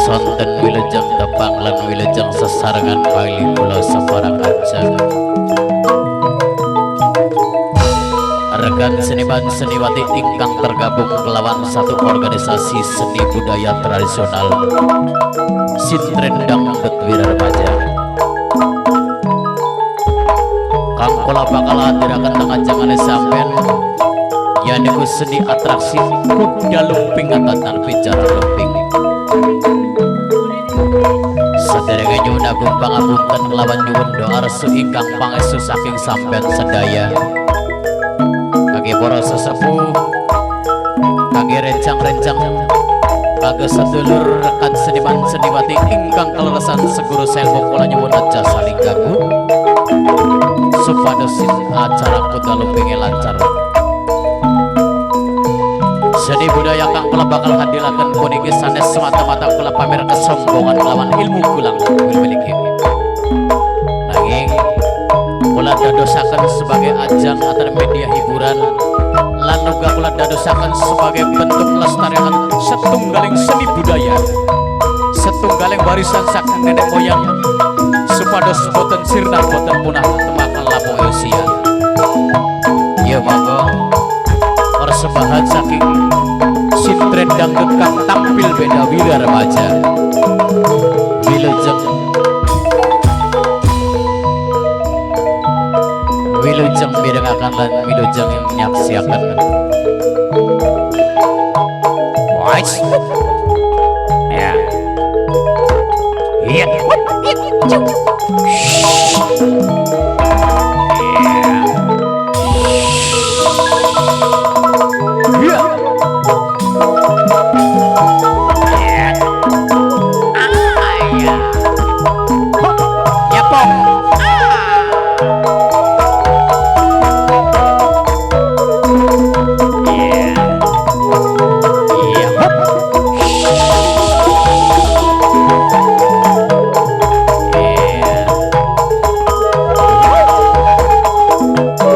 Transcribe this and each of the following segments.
Sonten wilujeng tepang lan wilujeng sesarengan kali kula separang ajeng. Rekan seniman seniwati ingkang tergabung kelawan satu organisasi seni budaya tradisional Sintren Dangdut Wira Remaja. Kang kula bakal hadiraken tengah jangane sampean yaniku seni atraksi kuda lumping atau tanpa jaran lumping. Saderenge nyuwun agung pangapunten kelawan nyuwun doa restu ingkang pangestu saking sampean sedaya. Kangge para sesepuh, kangge rencang-rencang, kangge sedulur rekan seniman seniwati ingkang kaleresan seguru selmo kula nyuwun aja saling ganggu supados acara kuda lumpinge lancar. Seni budaya kang kula bakal hadiraken puniki sanes semata-mata kula pamer kesombongan kelawan ilmu kula miliki. Nanging kula dadosaken sebagai ajang atau media hiburan lan uga kula dadosaken sebagai bentuk kelestarian setunggaling seni budaya, setunggaling warisan saking nenek moyang supados boten sirna boten punah temakan lapung usia. Ya monggo persembahan saking Sintren Dangdut kang tampil beda Wira Remaja. Wilujeng wilujeng mirengaken lan wilujeng nyaksiaken. Wais. Ya. Iya. Iya. Ya pong. Iya. Hop. Iya.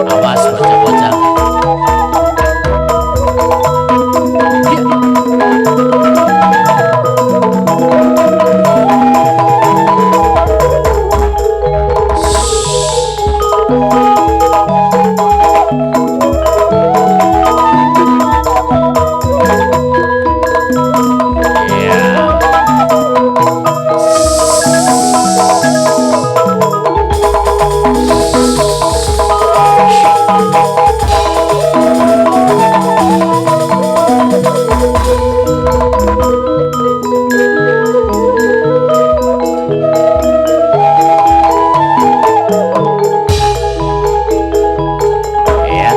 Awas bocah-bocah. Iya. Iya. Iya.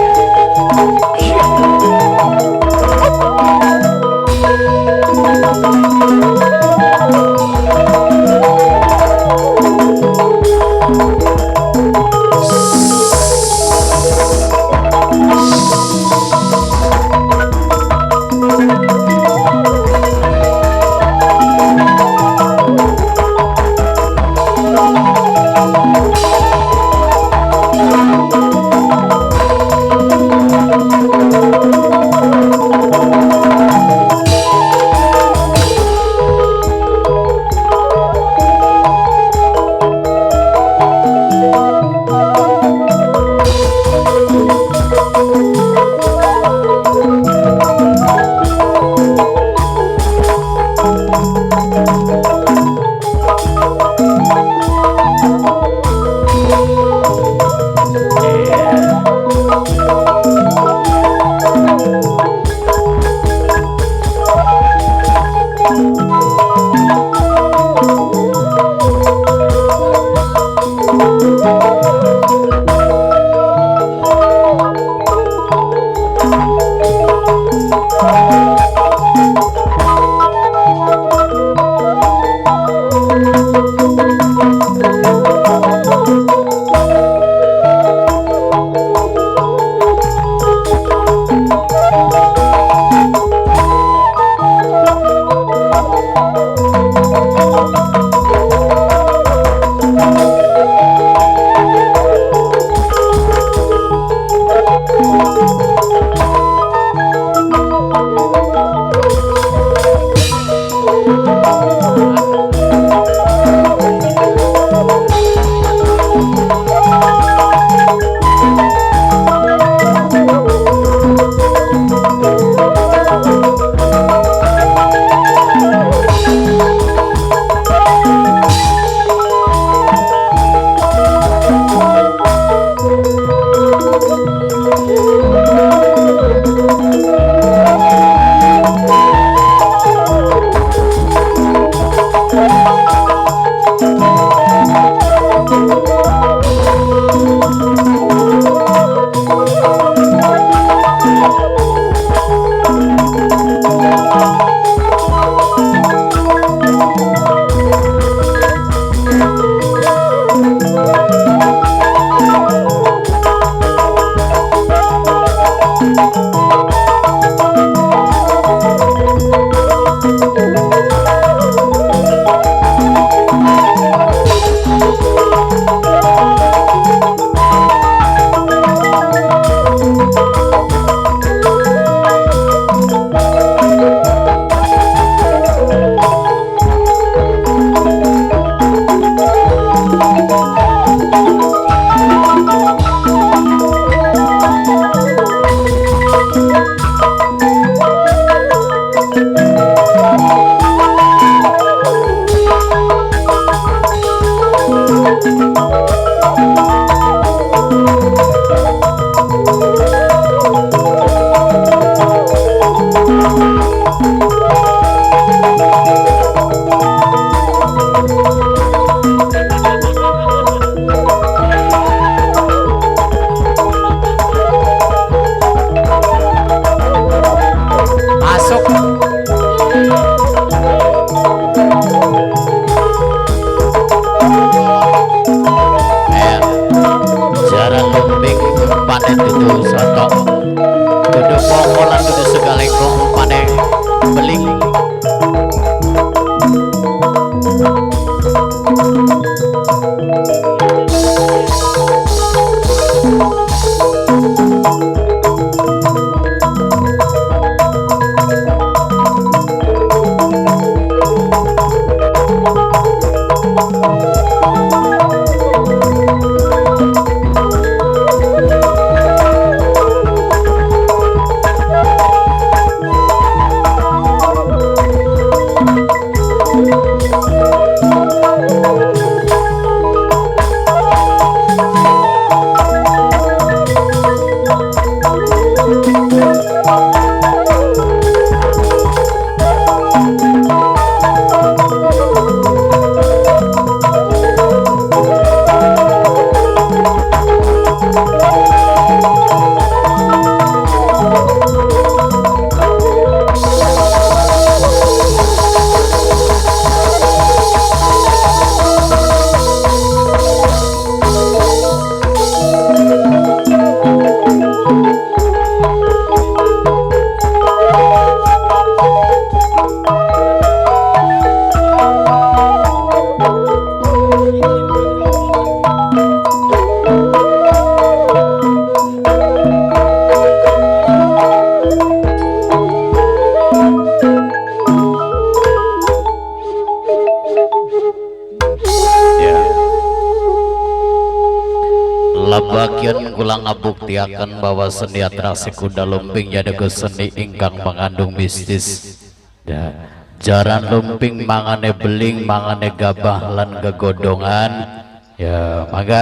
kula ngabuktiaken bahwa seni atraksi kuda lumping yadaga seni ingkang mengandung mistis. Ya, jaran lumping mangane beling, mangane gabah lan gegodongan. Ya, maka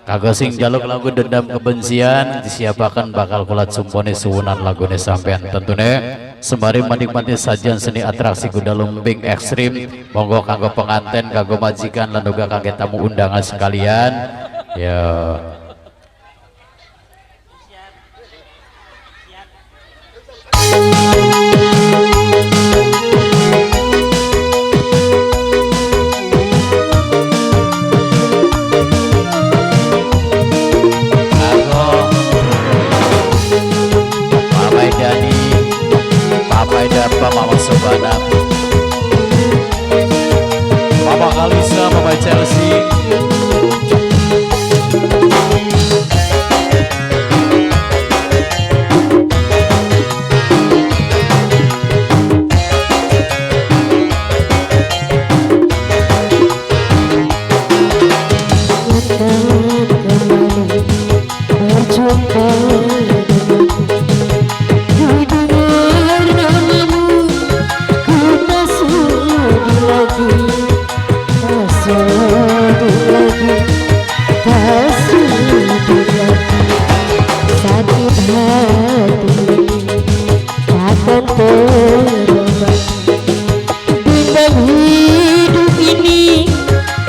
kagak sing jaluk lagu dendam kebencian disiapakan bakal kula cumpone suwunan lagune sampean tentune sembari menikmati sajian seni atraksi kuda lumping ekstrim. Monggo kanggo pengantin, kanggo majikan lan uga kangge tamu undangan sekalian. Ya, kanggo Mama Dani, Papa Dapa, Mama Sobana, Mama Kalisa, Mama Chelsea. Ingatkan kembali berjumpa denganku. Ku dengar namamu, ku tak sudi lagi, tak sudi lagi, tak sudi lagi. Sakit hati takkan terobati. Dendam hidup ini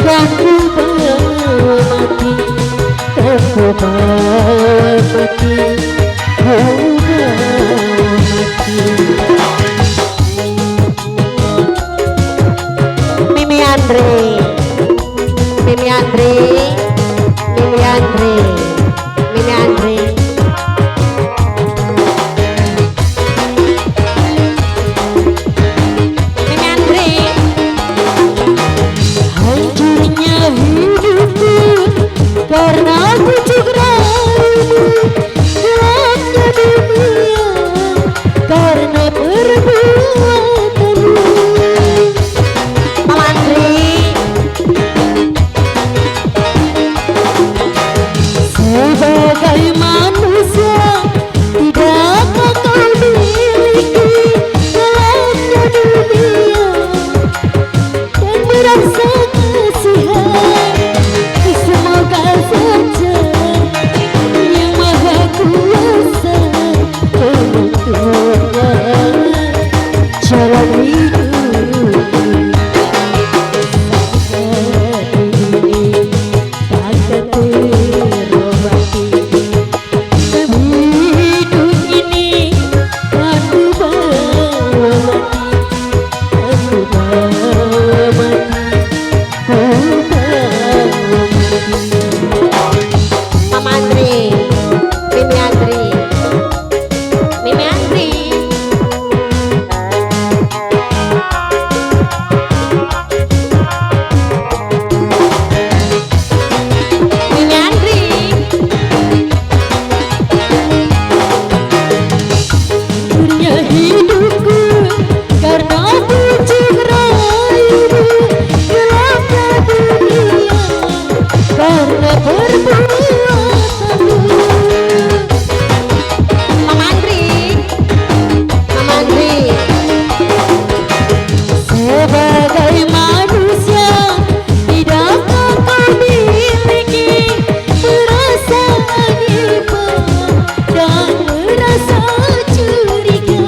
kan ku bawa mati, kan ku bawa mati, ku bawa mati. Mimi Andre, Mimi Andre, Mimi Andre, Mimi Andre. Mimi Andre. Hancurnya hidupku karena pucuk rayumu, gelapnya dunia karena perbuatanmu. Mama Andri. Sebagai manusia tidakkah kau miliki gelapnya dunia dan merasa kasihan? Semoga saja yang Maha Kuasa menentukan jalan hidup. Sakit ini takkan terobati. Hidup ini aku bawa mati, aku bawa mati, ku bawa mati. Mama Andri, Mimi Andri, Mimi Andri. Mimi Andri. Hancurnya hidupku karena pucuk rayumu, gelapnya dunia karena perbuatanmu. Mama Andri, Mama Andri. Sebagai manusia tidakkah kau miliki perasaan iba dan merasa curiga?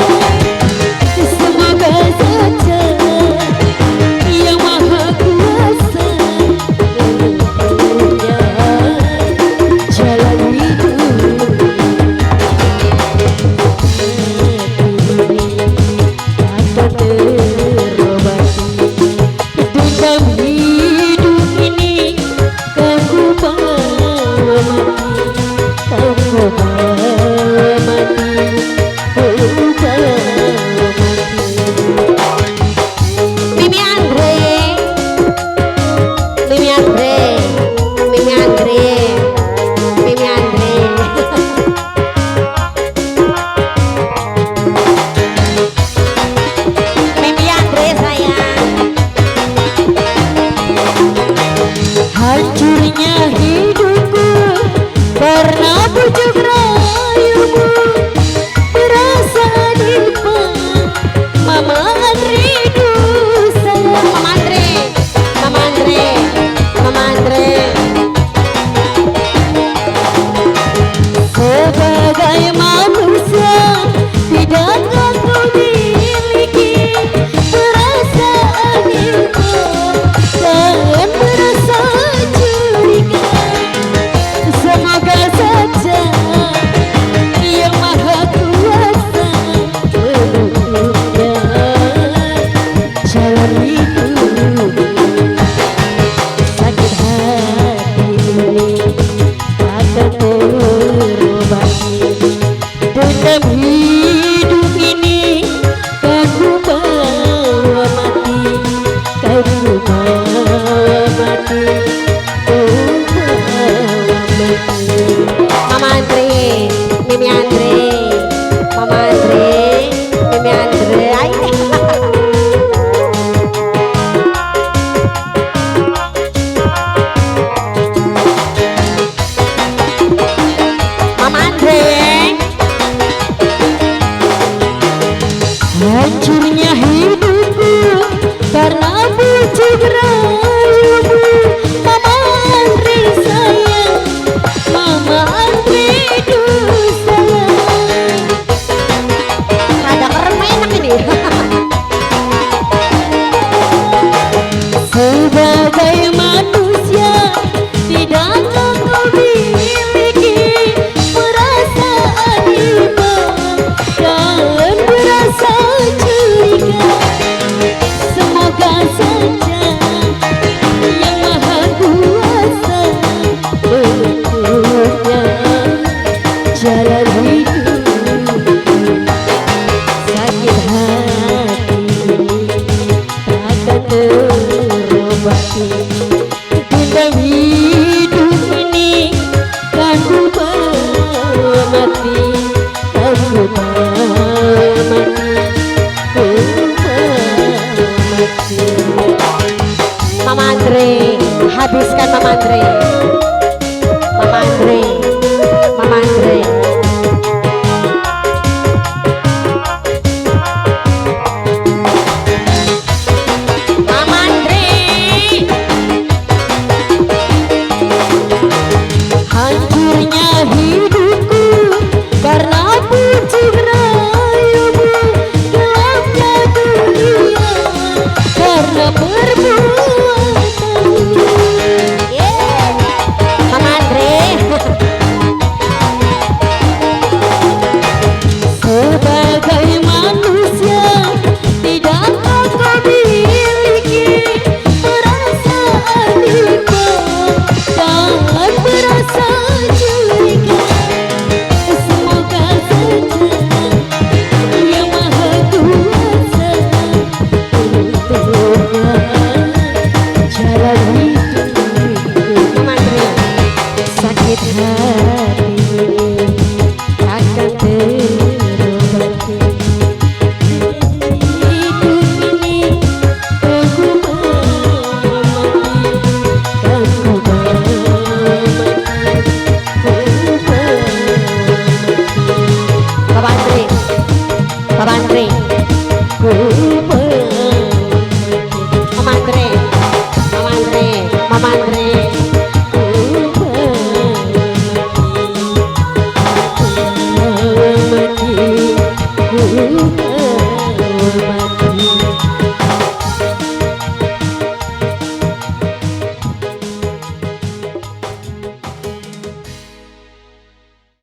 Perasaan iba Mama Andre dosa. Mama Andre, Mama Andre, Mama Andre. Sebagai manusia tidakkah kau miliki perasaan itu dan merasa curiga? Semoga saja Yang Maha Kuasa menutupnya jalan hidup. Sakit hati ini takkan terobati. Dendam hidup ini kan ku bawa mati, kan ku bawa mati, ku bawa mati. Mama Andre, Mimi Andre, Mama Andre, Mimi Andre. Ay. Mama Andre. Hancurnya hidupku karena bujuk rayumu. Mama Andre sayang, Mama Andre dosa. Rada keren enak ini. Sebagai manusia tidakkah kau miliki perasaan iba dan merasa curiga? Semoga saja Yang Maha Kuasa menutupnya jalan hidup. Sakit hati ini takkan terobati. Dendam hidup ini kan ku bawa mati, kan ku bawa mati, ku bawa mati. Mama Andre, habiskan Mama Andre, Mama Andre, Mama Andre. Mama Andre. Hancurnya hidupku karena pucuk rayumu. Gelapnya dunia karena perbuatanmu. Mama Andre. Sebagai manusia tidakkah kau miliki perasaan iba dan merasa curiga? Semoga saja Yang Maha Kuasa menutupnya jalan hidup. Mama Andre. Sakit hati ini takkan terobati. Hidup ini kan ku bawa mati, kan ku bawa mati, ku bawa mati. Bapak Andre, Bapak Andre.